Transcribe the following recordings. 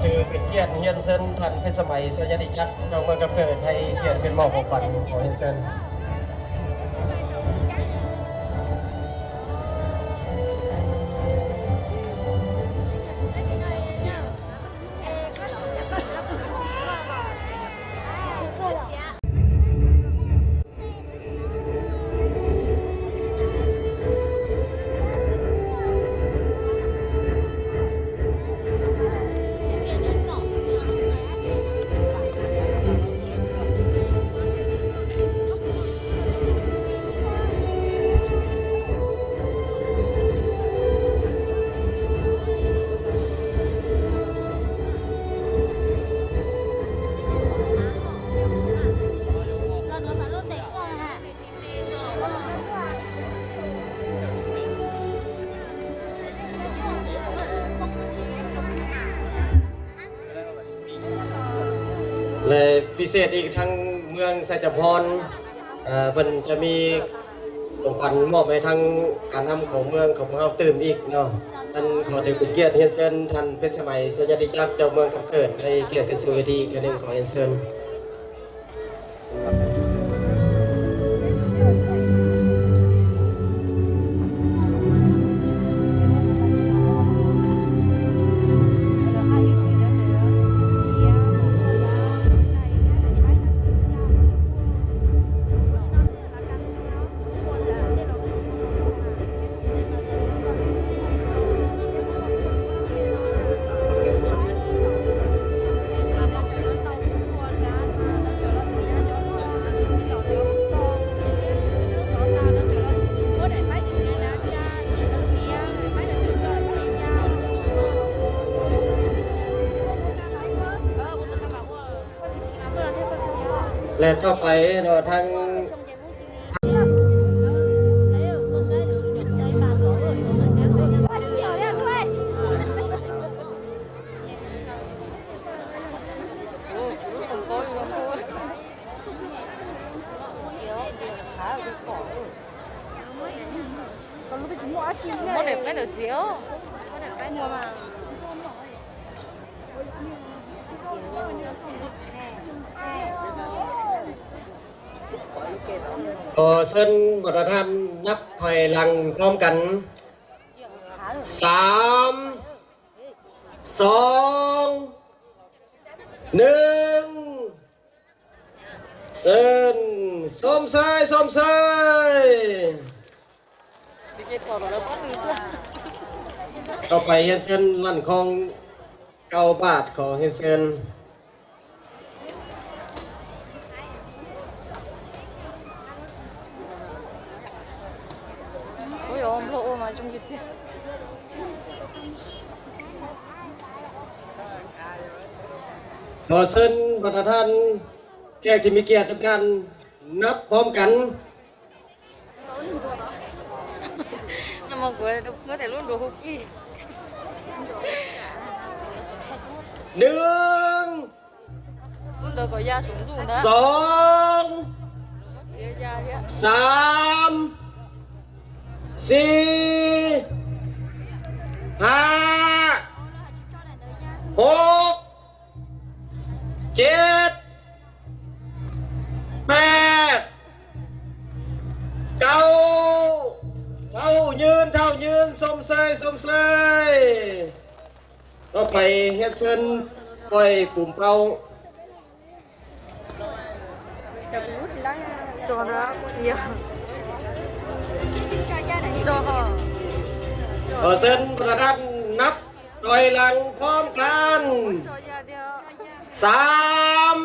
Từ quyển kiện Hiên Sơn thần Phết Sa Mày Sơ Nhã Thị Chắc trong mơ cặp cờ hay kiện quyển mỏ của quán của Hiên Sơn. Leh พิเศษ อีก ทางเมืองไซจำพร เอ่อ เพิ่นจะมีของขวัญมอบให้ทางการนำของเมืองของพวกเราตื่มอีกเนาะ ท่านขอถือเป็นเกียรติเรียนเชิญท่านเพชรสมัย สุญญาธิจักร เจ้าเมืองคำเกิด ให้เกียรติขึ้นสู่เวทีอีกเทื่อหนึ่ง ขอเรียนเชิญ Leh tau pais no thaj ขอเชิญบรรดาท่านนับถอยหลังพร้อมกัน สาม สอง หนึ่ง เชิญ ชมเชย ชมเชย ต่อไปเฮียนเซินลั่นคอง เก้าบาท ของเฮียนเซิน ขอเชิญบรรดาท่านแขกที่มีเกียรติทุกท่านนับพร้อมกัน หนึ่ง สอง สาม สี่ ห้า หก เจ็ด แปด เก้า เท่ายืน เท่ายืน ชมเชย ชมเชย ต่อไปเฮียนเซินปล่อยปุ่มเป่า ขอเชิญประธานนับถอยหลังพร้อมกัน สาม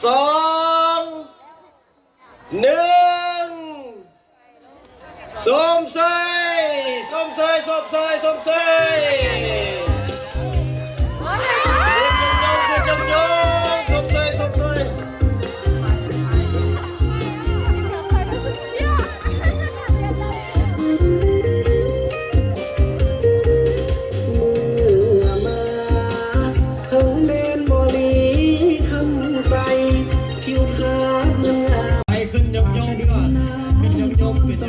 สอง หนึ่ง ชมเชย ชมเชย ชมเชย ชมเชย ขึ้นยงยง ขึ้นยงยง ชมเชย ชมเชย เมื่อมาเทิงแดนบริคำใส ผิวขาวเหมือนงาม ไปขึ้นยงยงดีกว่า ขึ้นยงยงเป็นไง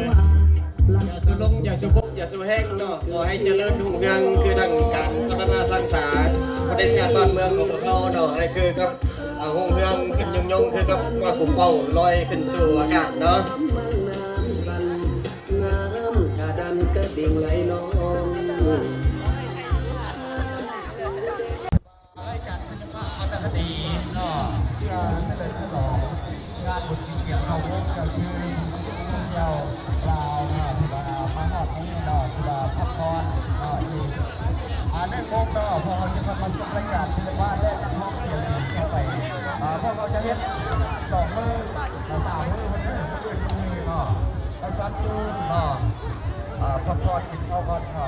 อย่าสู้ลง อย่าสู้บก อย่าสู้แห้งเนาะ ขอให้เจริญรุ่งเรือง คือทางการพัฒนาสร้างสรรค์ Xe ban mưa của Phú Thọ nó hay khư khắp, à, hung hăng khuynh nhung nhung khư khắp qua của bầu lôi khuynh su và cạn đó. Laj kas txij npaj qhov dab qhov di no, thiab sawv daws txhij los nqa tus kim tiam no ua cov xwb, yau la no, tus la mas no, tus la thab thon no, nej Hmoob no, hmoob hauv cov thab mas xub laj kas txij npaj lej naj hmoob xiam lis cov pais, hmoob hauv cov hiab txom hwj, xav hwj hwj hwj no, xav xav tu no, thab thon kim thab thon no.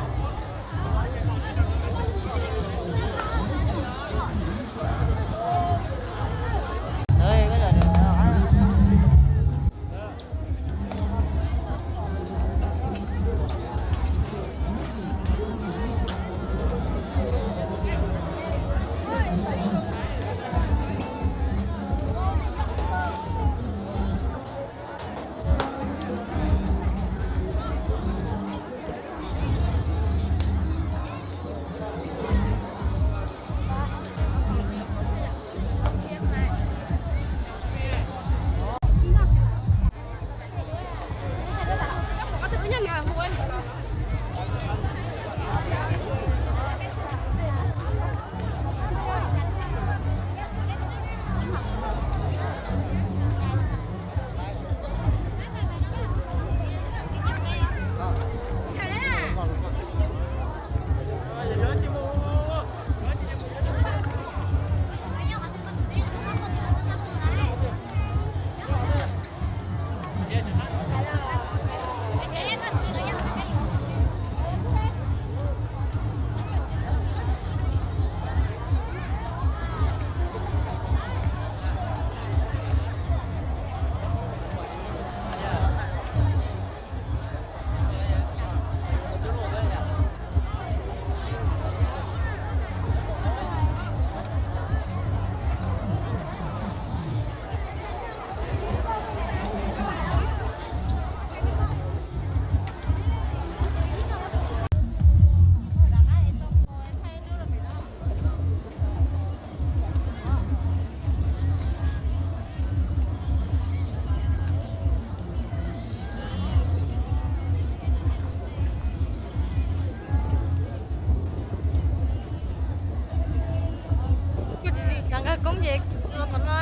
Kuv tsis tsis nqa koob ces los tom no.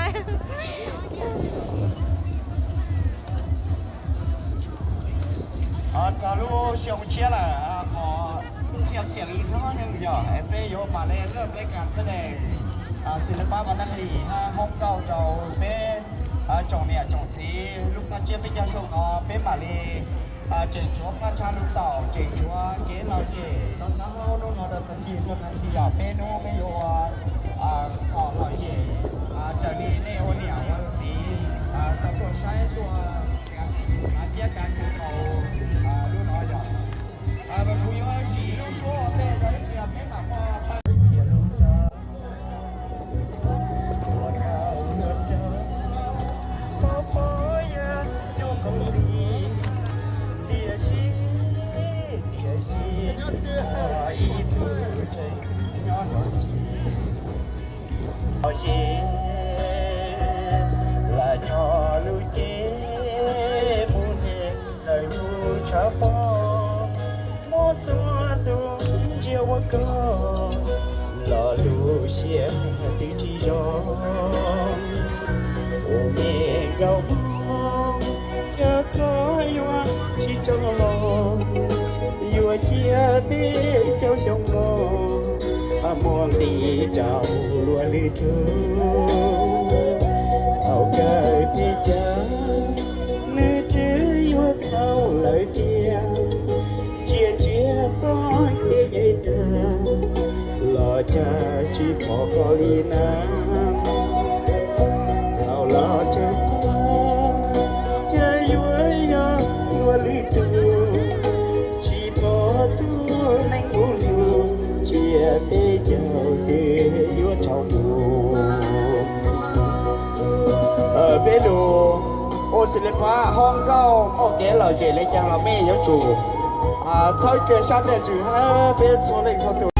Txog lub xyoo tshiab lawm, qhov thiaj xiam li hnub no yog peb yuav mam li laj kas xab dees, xis laj pab vas naj hlis hab hoob nkauj rau peb tsoom niam tsoom txiv. Lub qab tsiab peb caug xyoo no peb mam li tseem tshuav phaj tshab lub taum, tseem tshuav kev lom zem rau hnub no rau tag kis, rau tag kis yog peb hnub peb yuav ua kom lom zem raws li nej ua niam ua txiv tau tuaj saib tuaj kav kiab kav kis rau lub no yog. Kuv yuav sim lub suab ua ntej rau ib pliag peb mam muaj pab txhia lub rau. Ua rau luag tsaug, pab pab yog cov khoom li, tiam sis, tiam sis, ib tug tseem nyob nrog tsis. Lom zem, lam nyob lub cev mus nte lawm mus tshav pob, muab txhua tus ntsia ua koj, los lub siab twb tsis zoo. Ua me nkauj Hmoob, cas koj yuav tsis rov los, yuav cia peb caug xyoo no muag nti rau luag lwm tus. Thaum kawg peb caug, nws twb yuav xaus lawm tiag, ntsia ntsia txoj kev nce tag, los cas tsis pom koj li na. Thaum los tsawg tuaj, cas yuav yog luag lwm tus, tsis pom tus neeg kuv hlub, ntsia peb caug twb yuav rau mus. Peb lug ua xis li pab hoob nkauj muaj kev lom zem li cas los mej yuav tsum txhawb kiag sab ntej ntsws hab peb txhua leej txhua tus.